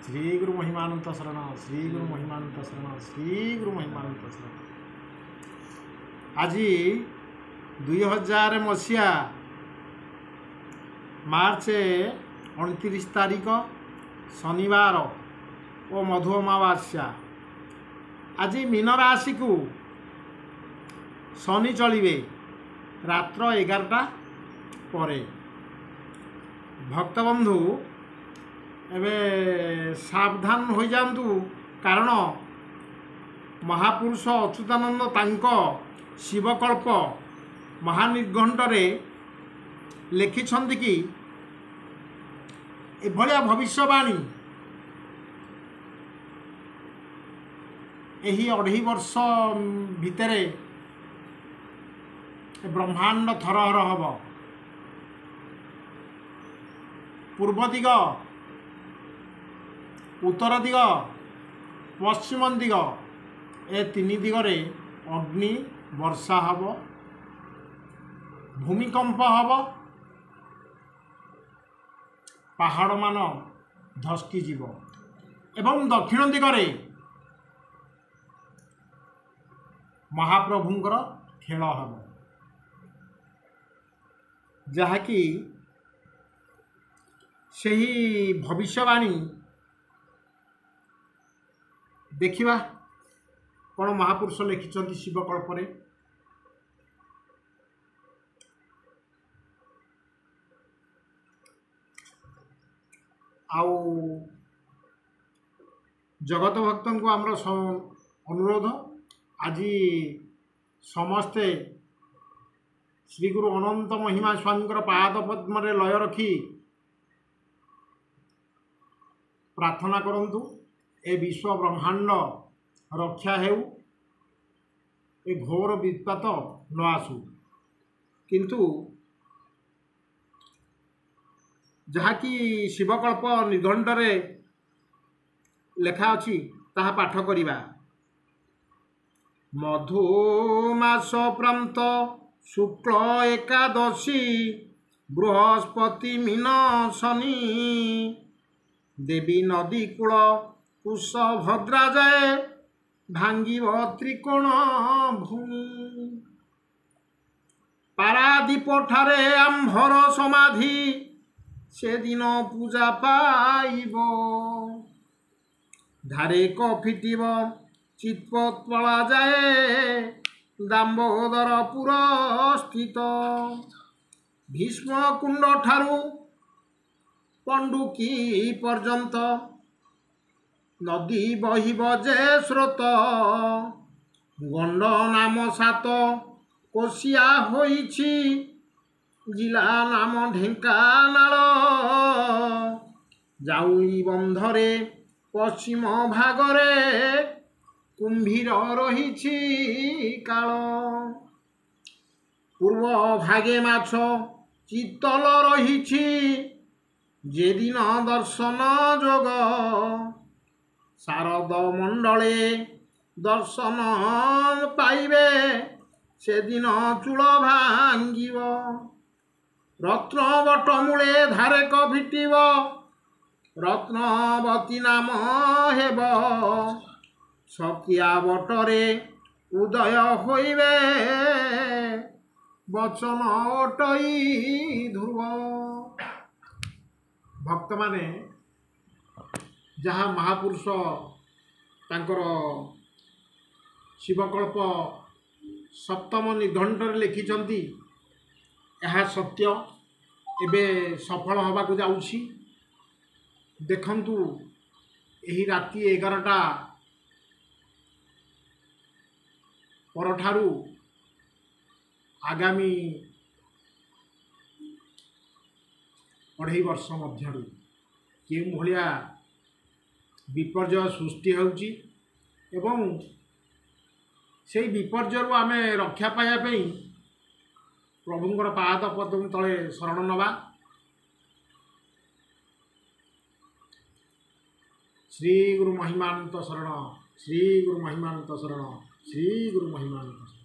ଶ୍ରୀ ଗୁରୁ ମହିମାନନ୍ତ ଶରଣ, ଶ୍ରୀ ଗୁରୁ ମହିମାନନ୍ତ ଶରଣ, ଶ୍ରୀ ଗୁରୁ ମହିମାନନ୍ତ ଶରଣ। ଆଜି 2000 ମସିହା ମାର୍ଚ୍ଚ 29 ତାରିଖ ଶନିବାର ଓ ମଧୁ ଅମାବାସ୍ୟା। ଆଜି ମୀନ ରାଶିକୁ ଶନି ଚଳିବେ ରାତ୍ର 11ଟା ପରେ। ଭକ୍ତବନ୍ଧୁ ଏବେ ସାବଧାନ ହୋଇଯାଆନ୍ତୁ, କାରଣ ମହାପୁରୁଷ ଅଚ୍ୟୁତାନନ୍ଦ ତାଙ୍କ ଶିବକଳ୍ପ ମହାନିର୍ଘଣ୍ଟରେ ଲେଖିଛନ୍ତି କି ଏଭଳିଆ ଭବିଷ୍ୟବାଣୀ ଏହି 2.5 ବର୍ଷ ଭିତରେ ବ୍ରହ୍ମାଣ୍ଡ ଥରହର ହେବ। ପୂର୍ବ ଦିଗ, ଉତ୍ତର ଦିଗ, ପଶ୍ଚିମ ଦିଗ, ଏ 3 ଦିଗରେ ଅଗ୍ନି ବର୍ଷା ହେବ, ଭୂମିକମ୍ପ ହେବ, ପାହାଡ଼ମାନ ଧସକିଯିବ ଏବଂ ଦକ୍ଷିଣ ଦିଗରେ ମହାପ୍ରଭୁଙ୍କର ଖେଳ ହେବ, ଯାହାକି ସେହି ଭବିଷ୍ୟବାଣୀ। ଦେଖିବା କ'ଣ ମହାପୁରୁଷ ଲେଖିଛନ୍ତି ଶିବକଳ୍ପରେ। ଆଉ ଜଗତ ଭକ୍ତଙ୍କୁ ଆମର ଅନୁରୋଧ, ଆଜି ସମସ୍ତେ ଶ୍ରୀଗୁରୁ ଅନନ୍ତ ମହିମା ସ୍ୱାମୀଙ୍କର ପାଦ ପଦ୍ମରେ ଲୟ ରଖି ପ୍ରାର୍ଥନା କରନ୍ତୁ, ଏ ବିଶ୍ୱ ବ୍ରହ୍ମାଣ୍ଡ ରକ୍ଷା ହେଉ, ଏ ଘୋର ବିତ୍ପାତ ନ ଆସୁ। କିନ୍ତୁ ଯାହାକି ଶିବକଳ୍ପ ନିର୍ଘଣ୍ଟରେ ଲେଖା ଅଛି ତାହା ପାଠ କରିବା। ମଧୁମାସ ପ୍ରାନ୍ତ ଶୁକ୍ଳ ଏକାଦଶୀ ବୃହସ୍ପତି ମୀନ ଶନି, ଦେବୀ ନଦୀ କୂଳ କୁଶ ଭଦ୍ରା ଯାଏ ଭାଙ୍ଗିବ ତ୍ରିକୋଣ ଭୂମି। ପାରାଦୀପ ଠାରେ ଆମ୍ଭର ସମାଧି ସେଦିନ ପୂଜା ପାଇବ, ଧାରେକ ଫିଟିବ ଚିତ୍ପତ୍ପଳା ଯାଏ ଦାମ୍ବୋଦରପୁର ସ୍ଥିତ। ଭୀଷ୍ମକୁଣ୍ଡ ଠାରୁ ପଣ୍ଡୁକି ପର୍ଯ୍ୟନ୍ତ ନଦୀ ବହିବ ଯେ ସ୍ରୋତ, ଗଣ୍ଡ ନାମ 7 କୋଶିଆ ହୋଇଛି ଜିଲ୍ଲା ନାମ ଢେଙ୍କାନାଳ। ଜାଉଳି ବନ୍ଧରେ ପଶ୍ଚିମ ଭାଗରେ କୁମ୍ଭୀର ରହିଛି କାଳ, ପୂର୍ବ ଭାଗେ ମାଛ ଚିତଲ ରହିଛି ଯେଦିନ ଦର୍ଶନ ଯୋଗ, ଶାରଦ ମଣ୍ଡଳେ ଦର୍ଶନ ପାଇବେ ସେଦିନ ଚୂଳ ଭାଙ୍ଗିବ। ରତ୍ନବଟ ମୂଳେ ଧାରେକ ଫିଟିବ ରତ୍ନବତୀ ନାମ ହେବ, ସକିଆ ବଟରେ ଉଦୟ ହୋଇବେ ବଚନ ଅଟଇ ଧ୍ରୁବ। ଭକ୍ତମାନେ ଯାହା ମହାପୁରୁଷ ତାଙ୍କର ଶିବକଳ୍ପ ସପ୍ତମ ନିର୍ଘଣ୍ଟରେ ଲେଖିଛନ୍ତି ଏହା ସତ୍ୟ, ଏବେ ସଫଳ ହେବାକୁ ଯାଉଛି। ଦେଖନ୍ତୁ ଏହି ରାତି 11ଟା ପରଠାରୁ ଆଗାମୀ 2.5 ବର୍ଷ ମଧ୍ୟରୁ କେଉଁ ଭଳିଆ ବିପର୍ଯ୍ୟୟ ସୃଷ୍ଟି ହେଉଛି ଏବଂ ସେଇ ବିପର୍ଯ୍ୟୟରୁ ଆମେ ରକ୍ଷା ପାଇବା ପାଇଁ ପ୍ରଭୁଙ୍କର ପାଦ ପଦ୍ମ ତଳେ ଶରଣ ନେବା। ଶ୍ରୀ ଗୁରୁ ମହିମାନନ୍ତ ଶରଣ, ଶ୍ରୀ ଗୁରୁ ମହିମାନନ୍ତ ଶରଣ, ଶ୍ରୀ ଗୁରୁ ମହିମାନନ୍ତ ଶରଣ।